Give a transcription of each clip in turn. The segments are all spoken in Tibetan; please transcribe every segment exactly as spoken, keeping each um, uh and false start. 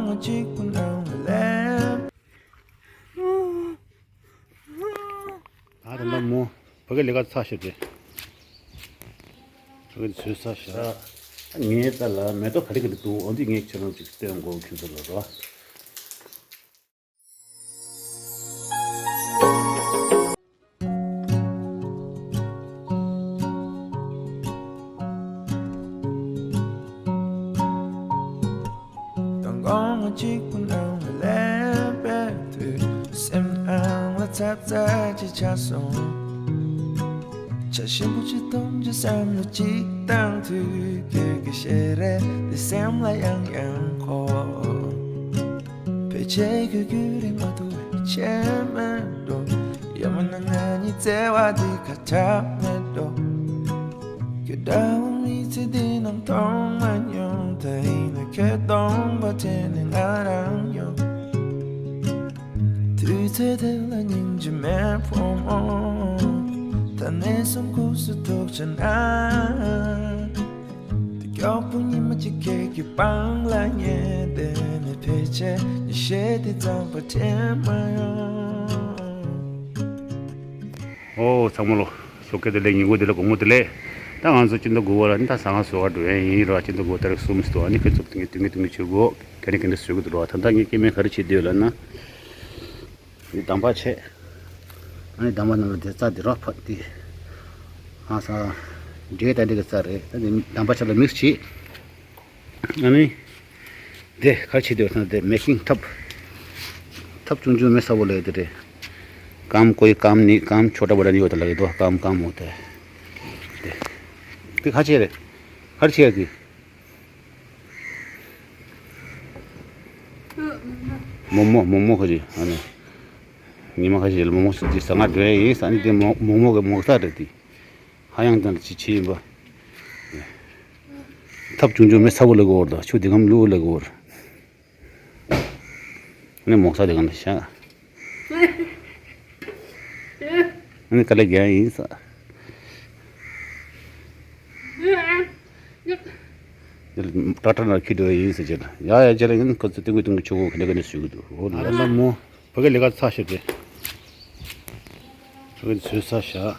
ད་ད་ལྟ་མོ་ཕ་གི་ལས་ཀ་ཚར་ཤག་དེ། ཕ་གི་བཟོས་ཚར་ཤག་ངའི་རྩ་ལ་མེ་ཏོག་ག་རེ་ག་རེ་འདུག་འོ་འདི་ངས་ཁྱེད་རང་ཅིག་སྟོན་དགོས་ཁྱེད་ཚོ་ལ་རོ། མདང་དགོང་མོ་གཅིག་པུ་ནང་ལ་སླེབས་པའི་དུས། སེམས་ནང་ལ་ཚབ་ཚ་ཅིག་ཆགས་སོང་། ཇ་ཞིམ་པོ་ཅིག་འཐུང་རྒྱུ་བསམ་བློ་གཅིག་བཏང་དུས། ཁྱོད་ཀྱི་ཞལ་རས་འདི་སེམས་ལ་ཡང་ཡང་འཁོར། ཕལ་ཆེར་ཁྱོད་ཁྱོད་རེད་མ་གཏོགས་ཆད་མེད་འགྲོ། ཡང་མིན་ན་ང་གཉིས་བརྩེ་བ་འདི་ཁ་གྲག་མེད་འགྲོ། ཁྱོད་འདྲ་བོ་མི་ཚེ་འདི་ནང་མཐོང་མ་མྱོང་། ད་ཡིན་ན་ཁྱོད་སྟོང་པ་དྲན་ནས་ང་རང་ཡོང་། དུས་ཚོད་དེ་ལ་སྙིང་རྗེ་མེད་བུ་མོ། ད་ནས་བཟུང་ཁུག་སུ་ཐུག་བྱ་ན། དེ་མགྱོགས་པོ་ཉི་མ་གཅིག་ཁྱེད་ཀྱི་པང་ལ་ཉལ་བསྡད་ནས། ཕལ་ཆེར་ཉི་ཤེལ་དེ་རྩམ་པ་དྲན་མ་ཡོང་། ཨོ་ཚང་མ་ལོ། ཞོགས་ཀས་བདེ་ལེགས། ཉིན་གུང་བདེ་ལེགས། དགོང་མོ་བདེ་ལེགས། ད་ང་ཚོ་སྤྱི་ཟླ་དགུ་པ་ལ་ནི་ད་ཟ་ཁང་བཟོ་ག་འགྲོ་ཡ་ཡིན་ར། སྤྱི་ཟླ་དགུ་པ་ཏ་རིག་གསུམ་ཞིག་འདུག་ཨ་ནི་ཁྱེད་ཚོ་དེ་ངས་དུས་ངེས་དུས་ངེས་བྱེད་དགོས། ག་ནས་ག་འདྲ་བཟོ་གི་འདུག་ར། ད་ལྟ་ངས་སྐྱེ་དམན་ག་རེ་བྱེད་འདོད་ལབ་ན། འདི་དམ་པ་བྱས། ཨ་ནི་དམ་པ་རྣམས་ལ་དེ་རྩ་འདི་རོགས་ཕ་འདི། ཧང་སང་། འབྲས་དང་འདི་གི་རྩ་རེད། ད་འདི་དམ་པ་བྱས་ལ་མིག་སི་བྱེད། ཨ་ནི། དེ་ག་རེ་བྱེད་འདོད་ན་དེ་མེ་ཀིང་ཐབ། ཐབ་ཆུང་ཆུང་མེ་ས་བོ་ལས་དེ་རེད། ཀམ་ཀོའི་ཀམ་ནི་ཀམ་ཆོ་ཊ་བ་ཌ་ནི་ཡོད་ད་ལ་གི་དོ་ཀམ་ཀམ་མོ་དེ། དེ། དེ་ག་རེ་བྱེད་རེད། ག་རེ་བྱེད་ཡ་གི། མོག་མོག་མོག་མོག་ཁ་ཅིག་ཨ་ནི། ཉི་མ་ཁ་ཅིག་ལ་མོག་མོག་ཟ་ཟ་ང་འདོད་ཡིན་ས་ནི་དེ་མོག་མོག་མོག་གི་མོག་ས་རེད་དེ། ཧ་ཡང་དང་ཅི་ཆེ་ཡིན་པ། ཐབ་ཆུང་ཆུང་མེ་ཚ་བོ་ལ་གོ་བར་དང་ཆུ་དེ་གམ་ལུ་ལ་གོ་བར། ནི་མོག་ས་དེ་གམ་ཤ། ནི་ཀ་ལེ་རྒྱན་ཡིན་ས། ཏྲ་ཏྲ་ན་ཁི་འདོད་ཡིན་ཟེར་གྱི་ཡ་ཡ་ཅེ་ར་ཡིན། ཁོ་ཚོ་ཏིང་གུ་ཏིང་གུ་ཆུ་བོ་ག་ནས་ག་ནས་བཟོས་གི་འདུག་འོ་ལ་ལ་མོ་ཕ་གི་ལས་ཀ་ཚ་ཤོད་དེ། ཕ་གི་བཟོས་ཚ་ཤ།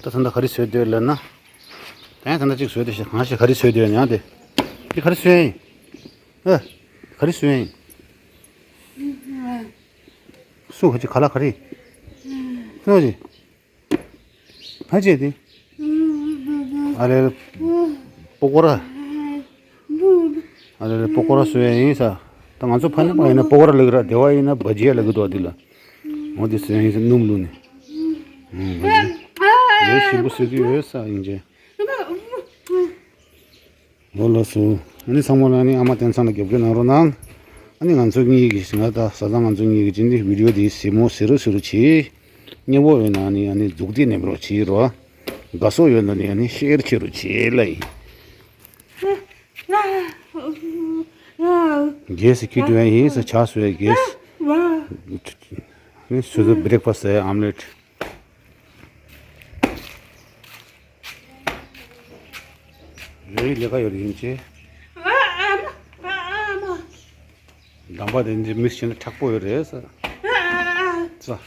ད་ད་ད་ག་རེ་བཟོས་འདོད་ལབ་ན། ད་ཡང་ད་ད་ཅིག་བཟོས་དེ་ཤ་གང་ཤ་ག་རེ་བཟོས་འདོད་ཡང་དེ། དེ་ག་རེ་བཟོས་ཡིན། ཨ། ག་རེ་བཟོས་ཡིན། སུ་ག་ཅིག་ག་ལ་ག་རེ། སུ་ག་ཅིག་ཕ་ཆེ་དེ། ཨ་ལེ། པོ་ཀོ་ར། ཨ་ལེ་ལེ། པོ་ཀོ་ར་བཟོས་ཡ་ཡིན་ས། ད་ང་ཚོ་ཕ་ནི་མ་ཡིན་ན་པོ་ཀོ་ར་ལབ་ཀྱི་ར། དེ་བ་ཡིན་ན་བ་ཇི་ཡ་ལབ་ཀྱི་འདུག་འདི་ལ། འོ་དེ་བཟོས་ཡ་ཡིན་ས། སྣུམ་བླུགས་ནས། ཨང་། བ་ཇི་ཡ། ལས་ཞིམ་པོ་བཟོས་ཀྱི་ཡོད་ས་ཡིན་ཅེ། འོ་ལགས་སོ། ཨ་ནི་ཚང་མ་ལ་ཨ་ནི་ཨ་མ་བསྟན་ཚང་ལ་རྒྱབ་སྐྱོར་གནང་རོགས་གནང་། ཨ་ནི་ང་ཚོ་གཉིས་ཀྱི་ང་ད་བཟའ་ཚང་ང་ཚོ་གཉིས་ཀྱི་ཅི་འདི་བི་ཌི་ཡོ་འདི་སེ་མོ་ཟེ་རུ་ཟེ་རུ་བྱེད། སྙན་པོ་ཡོད་ན་ནི་ཨ་ནི་མཛུག་དེ་ནེམ་རོགས་བྱེད་རོགས། དགའ་སོ་ཡོད་ན་ནི་ཨ་ནི་ཤེར་བྱེད་རོགས་བྱེད་ལ་ཡིན། རྒྱས་སུ་ཁྱི་དུ་ཡིན་ས་ཆགས་སོ་ཡ་རྒྱས། ཨ་ནི་སོ་སོ་བྷི་རེག་ཕ་སི་ཨམ་ལེཊ། རེད། ལས་ཀ་ཡོད་རེད་ཡིན་ཅེ། དམ་པ་དེ་འདི་མིག་སི་བྱས་ན་མཁྲེགས་པོ་ཡོད་རེད་ས། ས།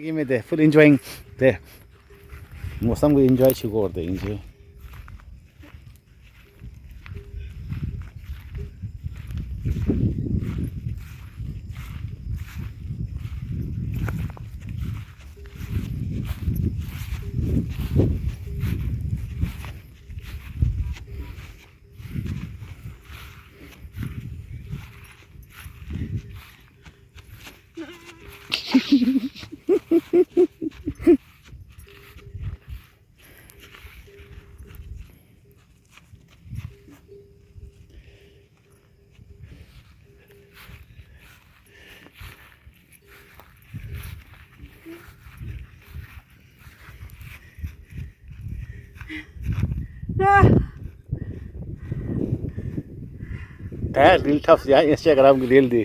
Give me the full enjoying the most. I'm going to enjoy chico or the enjoy. ད་རིལ་ཐབས་ཡ་ཨིན་སི་ཊ་གྷ་རམ་གི་རིལ་འདི།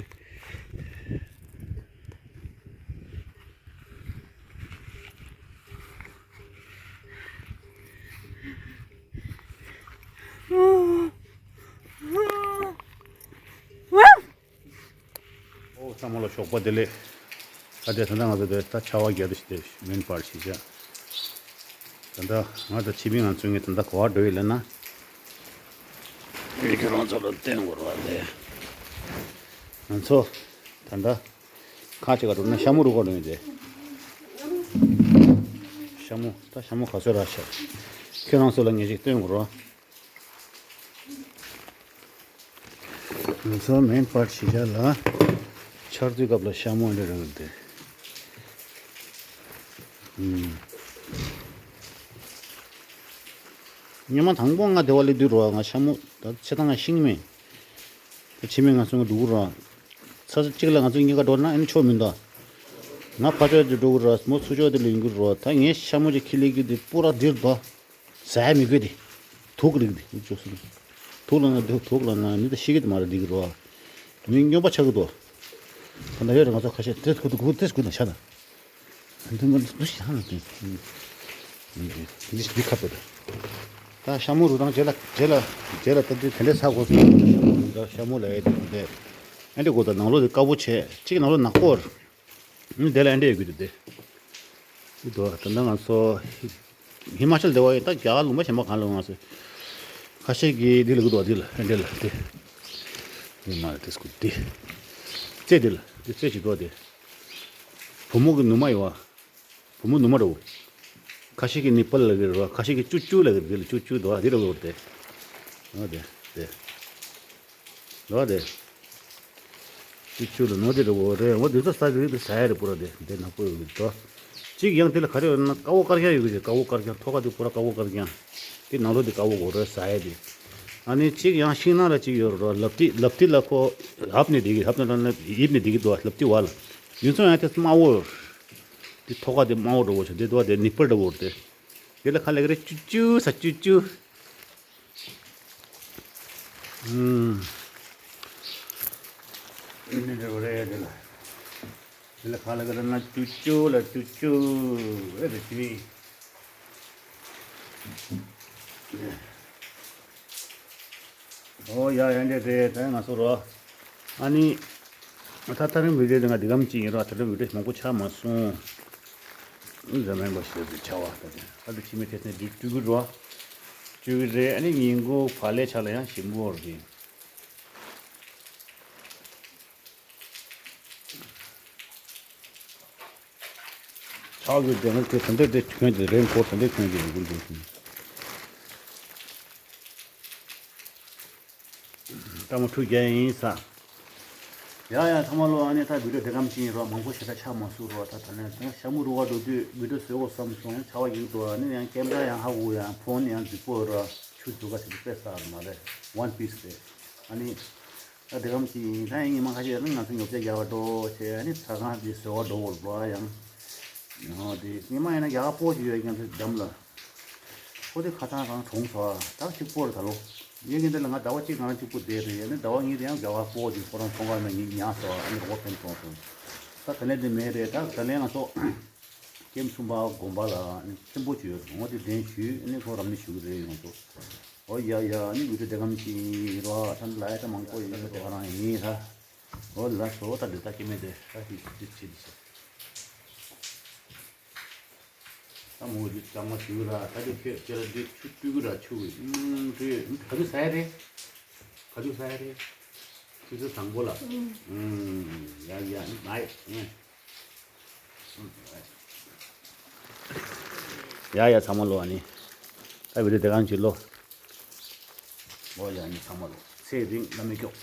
ཞོགས་པ་བདེ་ལེགས། ད་ལྟ་ད་ལྟ་ང་ཚོ་དེ་ད་ཆར་པ་བརྒྱབ་སྟེ་ཞིག་དེ་མེན་པར་ཞིག་བྱ། ད་ལྟ་ང་དང་ཆི་པིན་ང་ཚོ་ངས་ད་ལྟ་ག་པར་འགྲོ་ཡི་ལབ་ན། ཁྱོད་རང་ཚོ་ལ་བསྟན་དགོས་རེད་པ་དེ། ང་ཚོ་ད་ལྟ་ཁ་ཅིག་ག་འགྲོ་ན་ཤ་མོ་རུ་ག་འགྲོ་ཡིན་དེ། ཤ་མོ་ད་ཤ་མོ་ག་ཚོད་རག་ཤག་ཁྱོད་རང་ཚོ་ལ་ངས་ཅིག་སྟོན་དགོས་རེད་པ། ང་ཚོ་མེན་པར་ཞིག་བྱ་ལ་ཆར་དུས་སྐབས་ལ་ཤ་མོ་འདྲ་རེད་དེ། ཨུམ། ཉི་མ་དང་པོ་ང་སྡེ་བ་སླེབས་དུས་རོ་ང་ཤ་མོ་ད་ཆེ་ཐང་ང་ཤིང་མེད། ད་ཕྱི་མི་ང་ཚོ་ང་འགྲོ་གི་རོ། ཚ་ཚ་གཅིག་ལ་ང་ཚོ་གཉིས་ཀ་འགྲོ་ན་ཨེ་ནི་ཆོ་མི་འདུག་ང་ཕ་ཕྱོགས་དེ་འགྲོ་གི་རོ་མོ་ཚུར་ཕྱོགས་དེ་ལ་ཡོང་གི་རོ། ད་ངས་ཤ་མོ་ཅིག་ཁྱེར་སླེབས་ཀྱི་དེ་སྤུ་ར་འདིར་འདུག་ཟ་ཡ་མི་དགོས་དེ། དུག་རིགས་དེ་ཅོག་སུ། དུག་ལ་ན་དུག་དུག་ལ་ན་མི་ད་ཤི་གི་དེ་མ་རེད་འདི་གི་རོ། མི་སྨྱོན་པ་ཆགས་ཀྱི་འདུག་ད་ལྟ་ཡོད་རེད་ང་ཚོ་ཁ་ཤས་དེ་ཁུ་དུ་ཁུ་དེ་ཁུ་ན་ཤ་ན། འདི་མ་འདི་ཤ་ན་དེ། འདི་འདི་ཁ་པོ་དེ། ད་ཤ་མོ་རུ་དང་རྗེས་ལ་རྗེས་ལ་རྗེས་ལ་ད་དེ་དེ་འདྲས་ཟ་དགོས་སོང་། ཤ་མོ་ལ་ཡ་དེ་དེ། ཨ་འདྲས་དགོས་ད་ནང་ལོགས་དེ་དཀར་པོ་བྱས་གཅིག་ནང་ལོགས་ནག་པོ་རེད། ཨུ། དེ་ལ་ཨེ་འདྲས་ཡོད་རྒྱུ་དེ་དེ། དེ་དོ་ད་ལྟ་ང་ཚོ་ཧི་མ་ཅལ་སྡེ་བ་ཡིན་ད་རྒྱ་གར་ལུང་པ་གཞན་པ་གང་ལ་ང་ཚོ་ཁ་ཤས་ཀྱིས་འདི་ལ་གི་དོ་འདི་ལ་ཨེ་འདྲས་ལ་དེ། དེ་མ་རེད་དེ་སྐུ་དེ། རྩེ་འདི་ལ་དེ་རྩེ་ཞིག་དོ་དེ། བུ་མོ་གི་ནུ་མ་ཡོད་བ། བུ་མོ་ནུ་མ་རེད་བ། ཁ་ཤས་ཀྱིས་ནི་པལ་ལ་གི་རེད་བ་ཁ་ཤས་ཀྱིས་ཅུ་ཅུ་ལ་གི་རེད་དེ་ལ་ཅུ་ཅུ་དོ་དེ་རེད་བ་དེ། ཨ་དེ་དེ། ལོ་རེད། ཅིག་ཆུ་ལ་ནོར་དེ་རེད་འོ་རེད་འོ་དེ་ཚོ་ས་རིག་དེ་ཟ་ཡ་རེད་པོ་ར་དེ་དེ་ནག་པོ་ཡོད་གི་དོ། གཅིག་ཡང་དེ་ལ་ག་རེ་ཡོད་ན་དཀར་པོ་དཀར་རྐྱང་ཡོད་གི་དེ་དཀར་པོ་དཀར་རྐྱང་ཐོག་ཁ་དེ་པོ་ར་དཀར་པོ་དཀར་རྐྱང་། དེ་ནང་ལོགས་དེ་དཀར་པོ་གོ་ར་ཟ་ཡ་དེ། ཨ་ནི་གཅིག་ཡང་ཤིང་ནགས་ལ་གཅིག་ཡོད་ར་ལབ་ཏི་ལབ་ཏི་ལ་ཁོ་ཧབ་ནས་དེ་གི་ཧབ་ནས་ལ་ནི་ཡིབ་ནས་དེ་གི་དོ་ལབ་ཏི་བ་ལ། ཡུན་སོང་ཡང་དེ་དམར་པོ་ཡོད། དེ་ཐོག་ཁ་དེ་དམར་པོ་འདྲ་བོ་ཆ་དེ་དོ་དེ་ནི་པར་འདྲ་བོ་དེ། དེ་ལ་ཁ་ལེ་ག་རེ་ཅུ་ཅུ་ས་ཅུ་ཅུ། ཨུམ། ཨ་ནི་འདྲ་བོ་རེད་དེ་ལ། དེ་ལ་ཁ་ལ་ཀ་ད་ན་ཅུ་ཅུ་ལ་ཅུ་ཅུ་རེད་དེ་ཅི། ཨོ་ཡ་ཡ་འདྲེ་དེ་ད་ང་ཚོ་རོ། ཨ་ནི། ད་ད་རིང་བི་ཌིའོ་དེ་ང་འདི་གམ་ཅིག་ཡིན་རོ་ད་རིང་བི་ཌིའོ་མང་པོ་ཆགས་མ་སོང་། ཨུ་ཟ་མེན་པ་ཞེས་ཟེར་བྱ་བ་ད་དེ་ཨ་ད་ཕྱི་མི་ཐེ་སྣེ་འདི་སྤྲུལ་གི་རོ། སྤྲུལ་གི་རེད་ཨ་ནི་ཉིན་གུང་བག་ལེབ་ཆ་ལ་ཡང་ཞིམ་པོ་རེད། ཆགས་ཡོད་དེ་ང་ཚོས་ད་འདོད་དེ་གྱོན་གྱི་རེད་འཁོར་ད་འདོད་གྱོན་གྱི་རེད་འགུལ་འགུལ་ཞིང་། ལྟ་མ་ཐུག་རྒྱ་ཡིན་ས། ཡ་ཡ་ཚང་མ་ལོ་ཨ་ནི་ད་བི་ཌིའོ་དེ་གམ་ཅིག་ཡིན་རོགས་མང་པོ་ཞེ་དྲག་ཆགས་མ་སོང་རོགས་ད་ད་ནས་ད་ཤ་མུ་རུ་བ་འགྲོ་དུས་བི་ཌིའོ་བཟོ་དགོས་བསམ་སོང་ཆ་བ་ཡིན་འགྲོ་ཨ་ནི་ཡང་ཀེམ་ར་ཡང་ཧ་གོ་ཡང་ཕོན་ཡང་འཛུགས་པོ་རོགས་ཆུ་འཛུགས་ཀ་ཞིག་དཔེ་ས་མ་རེད་ཝན་པིས་རེད་ཨ་ནི། ད་དེ་གམ་གྱི་ད་ཡིན་ཉི་མ་ཁ་ཤས་ནི་ང་ཚོ་ཉོ་ཆ་རྒྱག་པ་འགྲོ་བྱས་ནི་ཚ་ཁང་དེ་བཟོ་བ་འགྲོ་བོར་འགྲོ་ཡང་། ཨོ་དེ་ཉི་མ་ཡིན་ན་རྒྱག་པོ་ཞིག་ཡོད་ཀྱང་ཚོ་འདམ་ལ། ཁོ་དེ་ཁ་ཐང་རང་གྲོངས་སོ་ད་གཅིག་པོ་རེད་ད་ལོ། ཡིན་གྱི་འདི་ལ་ང་ཟླ་བ་གཅིག་ནང་གཅིག་པོ་བསྡད་རེད་ནི་ཟླ་བ་གཉིས་དེ་ཡང་རྒྱག་པོ་དེ་ཁོ་རང་ཚོང་ཁང་ནང་ཉིད་ཉར་སོ་ཨ་ནི་རོགས་ཕན་གྲོངས་སོང་། ད་ད་ལན་དེ་མེད་རེད་ད་ད་ལན་ང་ཚོ། ཀེམ་གསུམ་པ་དགོན་པ་ལ་ནི་མཁན་པོ་བྱོས་ངོ་དེ་གདན་ཞུས་ནི་ཁོ་རང་ནི་ཞུ་གི་རེད་ཡོང་ཚོ། ཨོ་ཡ་ཡ་ནི་བི་ཌིའོ་དེ་གམ་གྱི་རོ་ཨ་ཐང་ལ་ཡ་ད་མང་པོ་ཡིན་ན་དེ་ག་རང་ཡིན་ད། ཨོ་ལ་སོ་ད་འདི་ད་ཀེ་མེ་དེ་ད་ཅི་ཅི་ཅི་ཅི་ད་མོ་འདི་ད་མ་ཞུ་ར་ད་འདི་ཁྱོད་ཁྱོད་ར་འདི་ཆུ་བཏུས་གི་ར་ཆུ་གི་ཨུམ་དེ་ག་དུས་ཟ་ཡ་རེད། ག་དུས་ཟ་ཡ་རེད། ཆུ་ཚོད་དང་པོ་ལ་ཨུམ་ཡ་ཡ་ནི་མ་ཡ། ཡ་ཡ་ཚང་མ་ལོ་ཨ་ནི། ད་བི་ཌིའོ་དེ་གང་ཅི་ལོ། ཨོ་ཡ་ནི་ཚང་མ་ལོ་ཚེ་རིང་བླ་མའི་སྐྱོགས།